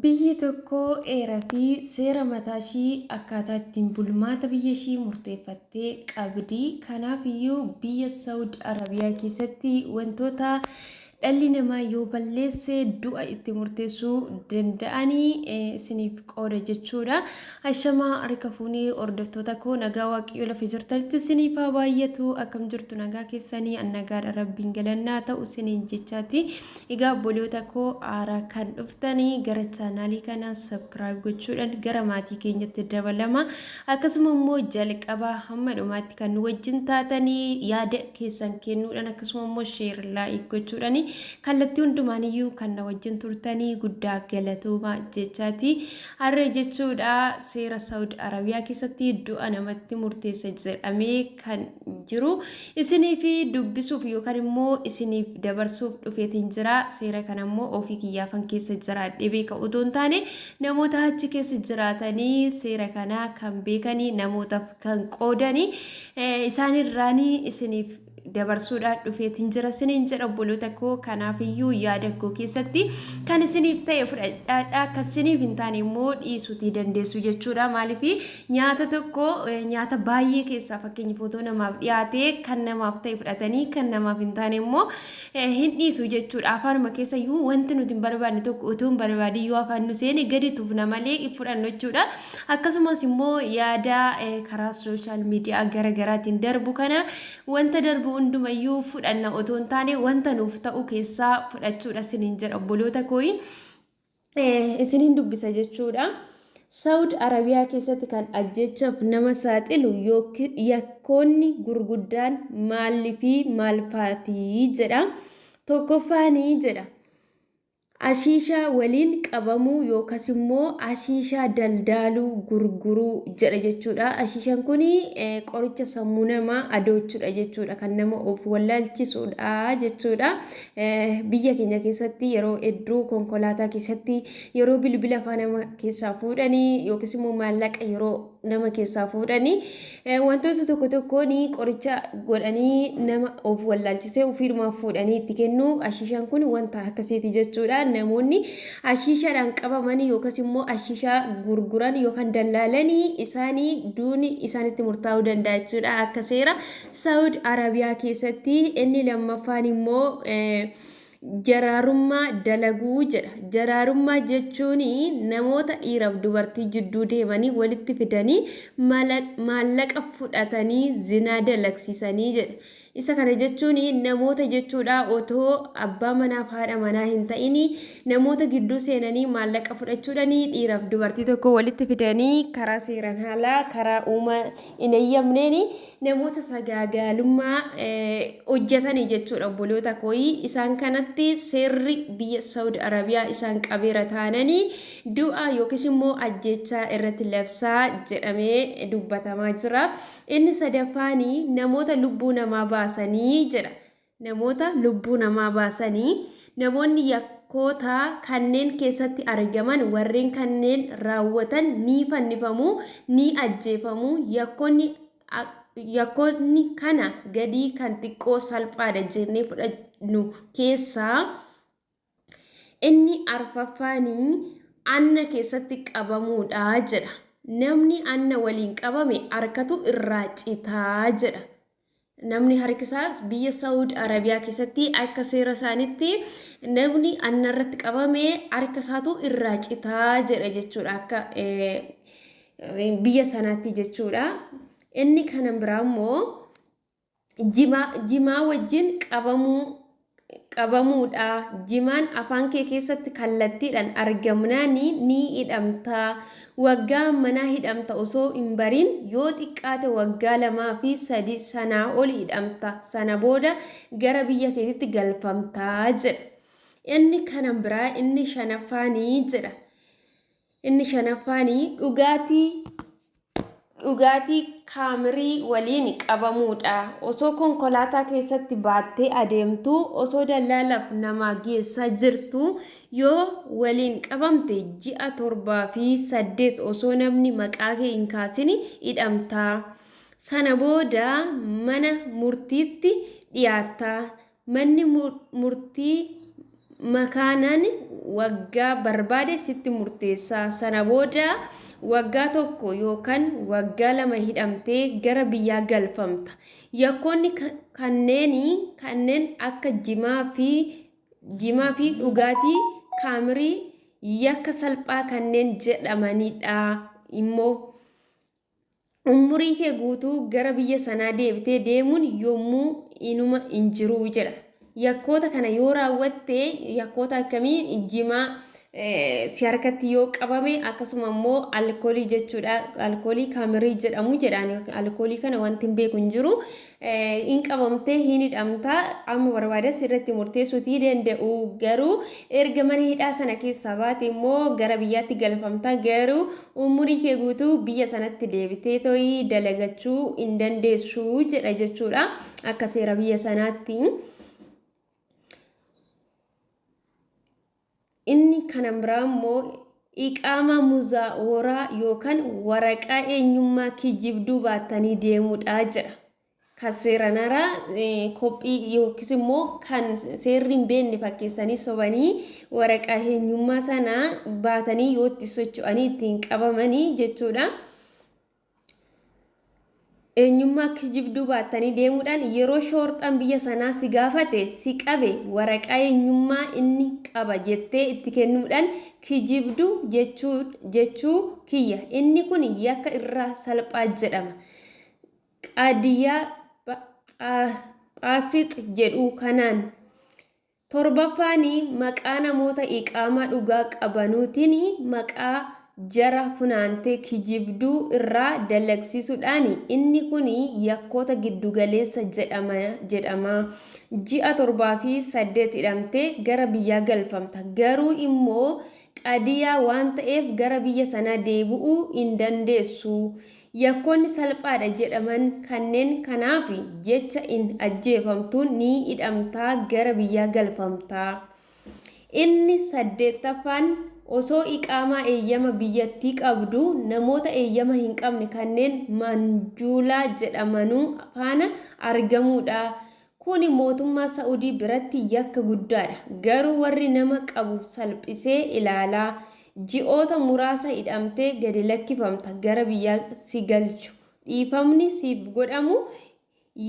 Biyyi tokko heeraa fi seera mataa ishii akkaataa ittiin bulmaata biyya ishii murteeffattee qabdi. Kanaaf iyyuu biyya Saawud Arabiyaa keessatti wantoota dhalli namaa yoo balleesse du'a itti murteessuu danda'anii isiniif qooda jechuudha. Ashamaa harka fuunee hordoftoota koo, nagaa Waaqayyoo lafa jirtanitti isiniif haa baay'atu. Akkam jirtu? Nagaa keessanii? Nagaadha, Rabbiin galannaa ta'u isiniin jechaati. Egaa obboloota koo, haaraa kan dhuftanii gara chaanaalii kana subscribe gochuudhaan gara maatii keenyatti dabalama. Akkasuma immoo jalqabaa hamma dhumaatti kan nu wajjin taatanii yaada keessan kennuudhaan, akkasuma immoo share, like gochuudhaan kallattii hundumaaniyyuu kan na wajjin turtanii guddaa galatooma jechaati. Har'a jechuudha seera Saawud Arabiyaa keessatti du'a namatti murteessa jedhamee kan jiru isiniif dubbisuuf yookaan immoo isiniif dabarsuuf dhufeetiin jira. Seera kana immoo ofii kiyyaafan keessa jiraadhee beeka otoo hin taane, namoota achi keessa jiraatanii seera kana kan beekanii namootaaf kan qoodanii isaanirraanii isiniif dabarsuudhaan dhufeetiin jira isiniin jedha, obboloota koo. Kanaafiyyuu yaada koo keessatti kan isiniif ta'e fudhadhaadha, akka isiniif hin taane immoo dhiisuutii dandeessu jechuudha. Maaliif, nyaata tokko nyaata baay'ee keessaa fakkeenya footoo namaaf dhiyaate, kan namaaf ta'e fudhatanii kan namaaf hin taane immoo hin dhiisu jechuudha. Afaanuma keessa iyyuu wanti nuti hin barbaanne tokko utuu hin barbaadin yoo afaan nu seene gadi tufna malee fudhannu jechuudha. Akkasumas immoo yaada karaa social media gara garaatiin darbu kana, wanta darbu hundumayyuu fudhanna otoo hin taane, wanta nuuf ta'u keessaa fudhachuudha isiniin jedha, obboloota kooyi. Isiniin dubbisa jechuudha. Saawud Arabiyaa keessatti kan ajjechaaf nama saaxilu yakkoonni gurguddaan maalii fi maal faatii jedha. Tokkoffaanii jedha. Ashiishaa waliin qabamuu yookaas immoo ashiishaa daldaaluu, gurguruu jedha jechuudha. Ashiishaan kun qoricha sammuu namaa adoochuudha jechuudha. Kan nama of wallaalchisuudha jechuudha. Biyya keenya keessatti yeroo hedduu konkolaataa keessatti yeroo bilbila afaan nama keessaa fuudhanii yookiis immoo maallaqa yeroo nama keessaa fuudhanii, wantoota tokko tokkoon qoricha godhanii nama of wallaalchisee ofiidhumaaf fuudhanii itti kennu. Ashiishaan kun wanta akkasiiti jechuudha. Namoonni ashiishaadhaan qabamanii yookaas immoo ashiishaa gurguran yookaan dallaalanii isaanii duuni isaanitti murtaa'uu danda'a jechuudha. Akka seera Saawud Arabiyaa keessatti inni lammaffaan immoo jaraarummaa dalaguu jedha. Jaraarummaa jechuun namoota dhiiraaf dubartii jidduu deemanii walitti fidanii maallaqa fudhatanii zinaa dalagsiisanii jedha. Isa kana jechuun namoota jechuudha otoo abbaa manaaf haadha manaa hin ta'in namoota gidduu seenanii maallaqa fudhachuudhaan dhiiraaf dubartii tokko walitti fidanii karaa seeraan alaa, karaa uumaa hin eeyyamneen namoota sagaagaalummaa hojjetanii jechuudha, obboloota kooyi. Isaan kanatti seerri biyya Saawud Arabiyaa isaan qabeera taananii du'a yookiis immoo ajjechaa irratti labsaa jedhamee dubbatamaa jira. Inni sadaffaanii namoota lubbuu namaa baasanii jedha. Namoota lubbuu namaa baasanii, namoonni yakkoota kanneen keessatti argaman warreen kanneen raawwatan ni fannifamu, ni ajjeefamu. Yakkoonni kana gadii kan xiqqoo salphaadha jennee fudhannu keessaa inni arfaffaanii anna keessatti qabamuudha jedha. Namni anna waliin qabame harkatu irraa citaa jedha. Namni harkisaas biyya Saawud Arabiyaa keessatti akka seera isaaniitti namni anna irratti qabame harka isaatu irraa citaa jedha jechuudha, akka biyya sanaatti jechuudha. Inni kana biraa immoo jimaa wajjin qabamuudha. Jimaan afaan kee keessatti kallattiidhaan argamnaan ni hidhamta. Waggaa manaa hidhamta osoo hin barin, yoo xiqqaate waggaa 2 fi 3 sanaa ol hidhamta. Sana booda gara biyya keetitti galfamtaa jedha. Inni kana biraa inni shanaffaanii jedha. Inni shanaffaanii dhugaatii kaamirii waliin qabamuudha. Osoo konkolaataa keessatti baattee adeemtu, osoo dallaalaaf namaa geessaa jirtu yoo waliin qabamte, ji'a 7 fi 8 osoo namni maqaa kee hin kaasin hidhamta. Sana booda mana murtiitti dhiyaatta. Manni murtii Makaanan waggaa barbaade sitti murteessa. Sana booda waggaa 1 yookaan waggaa 2 hidhamtee gara biyyaa galfamta. Yakkoonni kanneenii kanneen akka jimaa fi jimaa fi dhugaatii kaamirii yakka salphaa kanneen jedhamanidha immoo. Umurii kee guutuu gara biyya sanaa deebitee deemuun yommuu inuma hin jiru jedha. Yakkoota kana yoo raawwatte, yakkoota akkamii? Jimaa si harkatti yoo qabame, akkasuma immoo alkoolii jechuudha. Alkoolii kaamirii jedhamu jedhaan, alkoolii kana wanti hin beeku hin jiru. Hin qabamtee hin hidhamtaa, amma barbaades irratti murteessuutii danda'u. Garuu erga mana hidhaa sana keessaa baate immoo gara biyyaatti galfamta. Garuu umurii kee guutuu biyya sanatti deebitee to'ii dalagachuu hin dandeessu jedha jechuudha, akka seera biyya sanaatti. Inni kana biraa immoo iqaamaa muzaaworaa yookaan waraqaa eenyummaa kijibduu baattanii deemuudha jedha. Kan seeraan alaa kophii yookiis immoo kan seerri hin beekne fakkeessanii sobanii waraqaa eenyummaa sana baatanii yoo itti socho'anii ittiin qabamanii jechuudha. Eenyummaa kijibduu baattanii deemuudhaan yeroo shoorxaan biyya sanaa si gaafate, si qabe, waraqaa eenyummaa inni qaba jettee itti kennuudhaan kijibduu jechuu kiyya. Inni kun yakka irraa salphaa jedhama. Qaadiyyaa Phaasix jedhu kanaan. Torbaffaan maqaa namoota iqaamaa dhugaa qabanuutiin maqaa jara funaantee kijibduu irraa dalagsiisuudhaan, inni kun yakkoota giddugaleessa jedhama. Ji'a 7 fi 8 hidhamtee gara biyyaa galfamta. Garuu immoo qadiyaa waan ta'eef gara biyya sanaa deebi'uu hin dandeessu. Yakkoonni salphaadha jedhaman kanneen kanaaf jecha hin ajjeefamtu, ni hidhamtaa, gara biyyaa galfamta. Inni saddeettaffaan osoo iqaamaa eeyyama biyyattii qabdu namoota eeyyama hin qabne kanneen manjuulaa jedhamanuu faana argamuudha. Kuni mootummaa Sa'udii biratti yakka guddaadha. Garuu warri nama qabu salphisee ilaala. Ji'oota muraasa hidhamtee gadi lakkifamta, gara biyyaa si galchu. Dhiifamni siif godhamu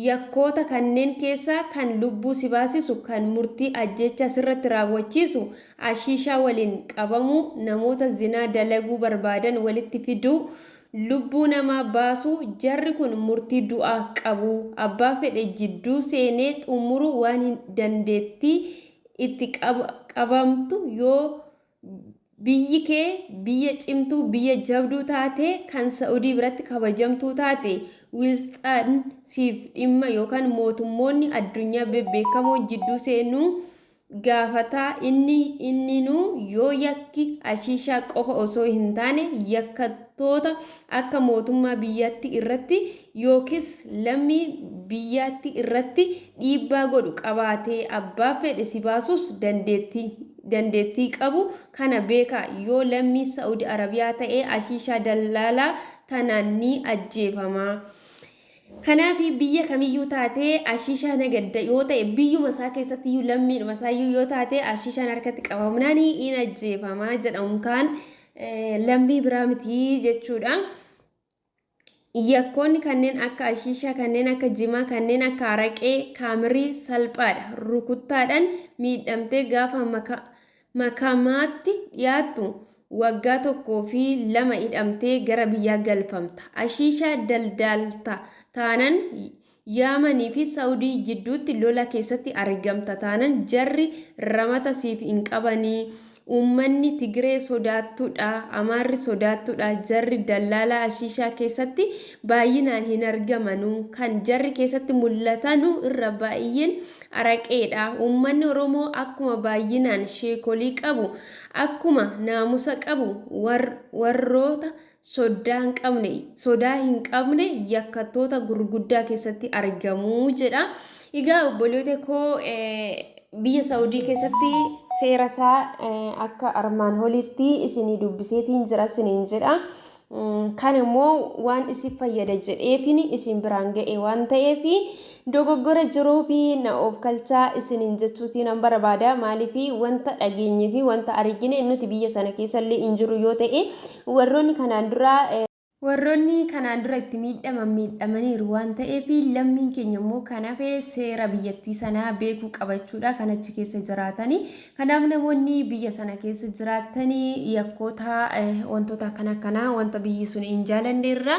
yakkoota kanneen keessaa kan lubbuu si baasisu, kan murtii ajjeechaa sirratti raawwachiisu, ashiishaa waliin qabamuu, namoota zinaa dalaguu barbaadan walitti fiduu, lubbuu namaa baasuu, jarri kun murtii du'aa qabu. Abbaa fedhe jidduu seenee xumuruu waan hin dandeettii itti qabamtu yoo biyyi kee biyya cimtuu, biyya jabduu taate, kan Sa'udii biratti kabajamtuu taate, wiilxaan siif dhimma yookaan mootummoonni addunyaa bebbeekamoon jidduu seenuu gaafataa. Inni inninuu yoo yakki ashiishaa qofa osoo hin taane yakkattoota akka mootummaa biyyatti irratti yookiis lammii biyyaatti irratti dhiibbaa godhu qabaatee abbaa fedhe si baasus dandeettii qabu. Kana beekaa, yoo lammii Sa'udi Arabiyaa ta'ee ashiishaa dallaalaa tanaan ni ajjeefama. Kanaaf biyya kamiyyuu taatee ashiishaa nagadda yoo ta'e, biyyuma isaa keessatti iyyuu, lammiidhuma isaa iyyuu yoo taate, ashiishaan harkatti qabamnaan in ajjeefama jedhamu, kaan lammii biraa miti jechuudha. Yakkoonni kanneen akka ashiishaa, kanneen akka jimaa, kanneen akka araqee, kaamirii salphaadha. Rukuttaadhaan miidhamtee gaafa makamaatti dhiyaattu waggaa 1 fi 2 hidhamtee gara biyyaa galfamta. Ashiishaa daldaalta taanan, Yaamanii fi Saudii jidduutti lola keessatti argamta taanan jarri ramata siif hin qabanii. Uummanni Tigiree sodaattudha, Amaarri sodaattudha, jarri dallaalaa ashiishaa keessatti baay'inaan hin argamanu. Kan jarri keessatti mul'atanu irra baay'een araqeedha. Uummanni Oromoo akkuma baay'inaan sheekolii qabu, akkuma naamusa qabu, warroota sodaa hin qabne yakkattoota gurguddaa keessatti argamu jedha. Egaa obboleewwan koo, biyya Saudii keessatti seera isaa akka armaan olitti isinii dubbiseetiin jira isiniin jedha. Kan immoo waan isin fayyada jedheefin isin biraan ga'e waan ta'eef, dogoggora jiruu fi na of kalchaa isiniin jechuutii nan barbaada. Maaliif, wanta dhageenyee fi wanta argine, nuti biyya sana keessallee hin jiru yoo ta'e, warroonni kanaan dura itti miidhaman miidhamaniiru waan ta'eef, lammiin keenya immoo kan hafe seera biyyattii sanaa beekuu qabachuudha kan achi keessa jiraatanii. Kanaaf namoonni biyya sana keessa jiraatanii yakkoota wantoota akkana akkanaa, wanta biyyi sun hin jaalanne irraa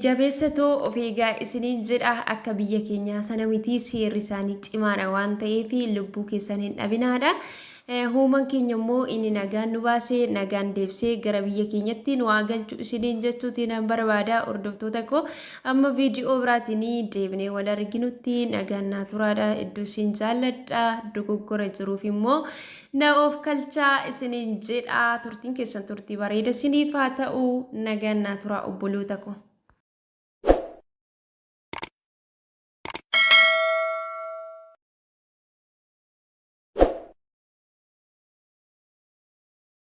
jabeessatoo of eegaa isiniin jedha. Akka biyya keenyaa sana miti, seerri isaanii cimaadha waan ta'eef lubbuu keessan hin dhabinaadha. Huuman keenya immoo inni nagaan nu baasee nagaan deebisee gara biyya keenyatti nu haa galchu isiniin jechuutiin nan barbaada. Hordoftoota koo, amma viidiyoo biraatiin deebinee wal arginutti nagaan naa turaadha. Iddoo isin jaalladha. Dogoggora jiruuf immoo na of kalchaa isiniin jedha. Turtiin keessan turtii bareeda isiniif haa ta'u. Nagaan naa turaa, obboloota koo.